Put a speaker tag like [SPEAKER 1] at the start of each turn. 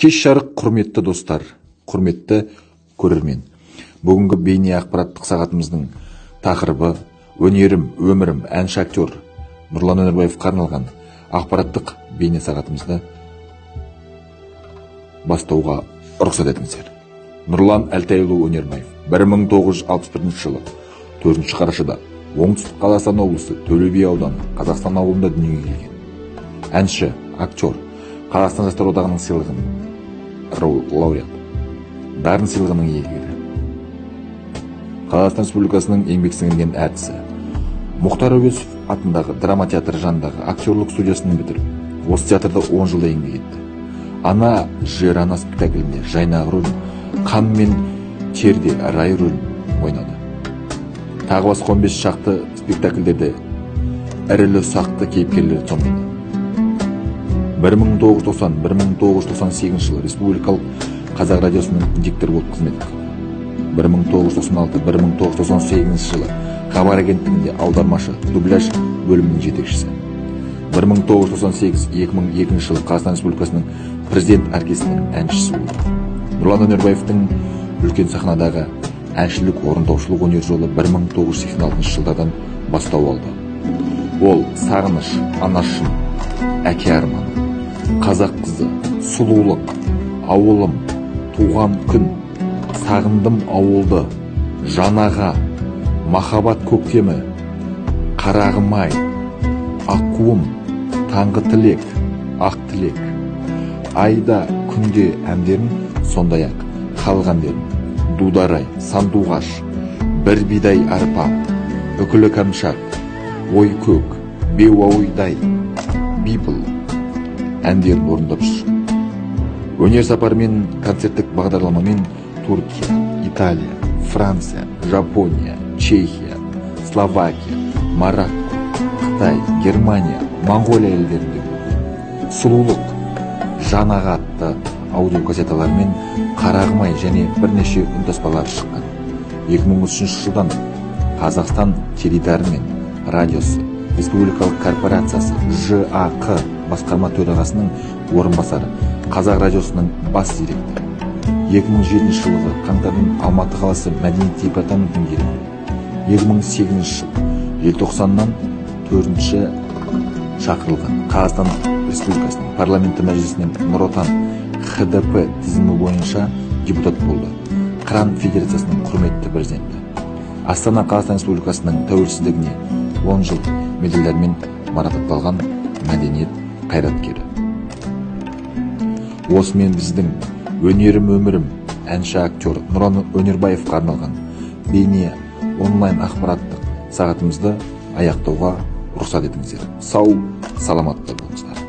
[SPEAKER 1] Кеш жарық, құрметті достар, құрметті көрермен. Бүгінгі бейне ақпараттық сағатымыздың тақырыбы өнерім, өмірім, әнші актер Нұрлан Өнербаевқа арналған ақпараттық бейне сағатымызды бастауға рұқсат етіңіздер. Нұрлан Әлтайұлы Өнербаев 1961 жылы 4 қарашада Оңтүстік Қазақстан облысы Төле би ауданы Қазақстан ауылында дүниеге келген. Әнші, актер, Қазақстан Жастар одағының сыйлығының лауреаты, Дарын сыйлығының иегері, Қазақстан Республикасының еңбек сіңірген әртісі, Мұхтар Әуезов атындағы драма театры жанындағы актерлік студиясын бітіріп, осы театрда 10 жылда еңбек етті. Ана жер ана спектаклінде Жайнақ рөлін, Қан мен терде Рай рөлін ойнады. Тағы басқа 15 шақты спектакльдерде ірілі ұсақты кейіпкерлерді сомдады. 1990-1998 жылы Республикалық Қазақ радиосының дикторы болып қызмет атқарды. 1996-1998 жылы Хабар агенттігінде аудармашы, дубляж бөлімінің жетекшісі. 1998-2002 жылы Қазақстан Республикасының президент оркестрінің әншісі болды. Нұрлан Өнербаевтың үлкен сахнадағы әншілік орындаушылық өнер жолы 1986 жылдардан бастау алды. Ол Сағыныш, Анашым, Әке арманы, Қазақ қызы, Сұлулық, Ауылым, Туған күн, Сағындым ауылды, Жанаға, Махаббат көктемі, Қарағым-ай, Аққуым, Таңғы тілек, Ақ тілек, Айда күнде әндерін, сондай-ақ халық әндерін, Дударай, Сандуғаш, Бір бидай арпа, Үкілі кәмшат, Ой көк, Беу ауйдай, Бипыл әндерін орындап жүр. Өнер сапарымен, концерттік бағдарламамен Түркия, Италия, Франция, Жапония, Чехия, Словакия, Марокко, Қытай, Германия, Моңғолия елдерінде болды. Сұлулық, Жанаға атты аудиокассеталармен Қарағым-ай және бірнеше үнтаспалар шыққан. 2003 жылдан Қазақстан теледидары мен радиосы Республикалық корпорациясы ЖАҚ басқарма төрағасының орынбасары, Қазақ радиосының бас директоры. 2007 жылғы қаңтардың Алматы қаласы мәдениет департаментінің директоры. 2008 жыл желтоқсаннан 4-ші шақырылған Қазақстан Республикасының парламенті мәжілісінен Нұр Отан ХДП тізімі бойынша депутат болды. Қыран Федерациясының құрметті президенті. Астана Қазақстан Республикасының тәуелсіздігіне 10 жыл медальдармен марапатталған мәдениет қайраткері. Осымен біздің өнерім өмірім әнші актер Нұрлан Өнербаевқа арналған бейне онлайн ақпараттық сағатымызды аяқтауға рұқсат етіңіздер. Сау, саламатты болыңыздар.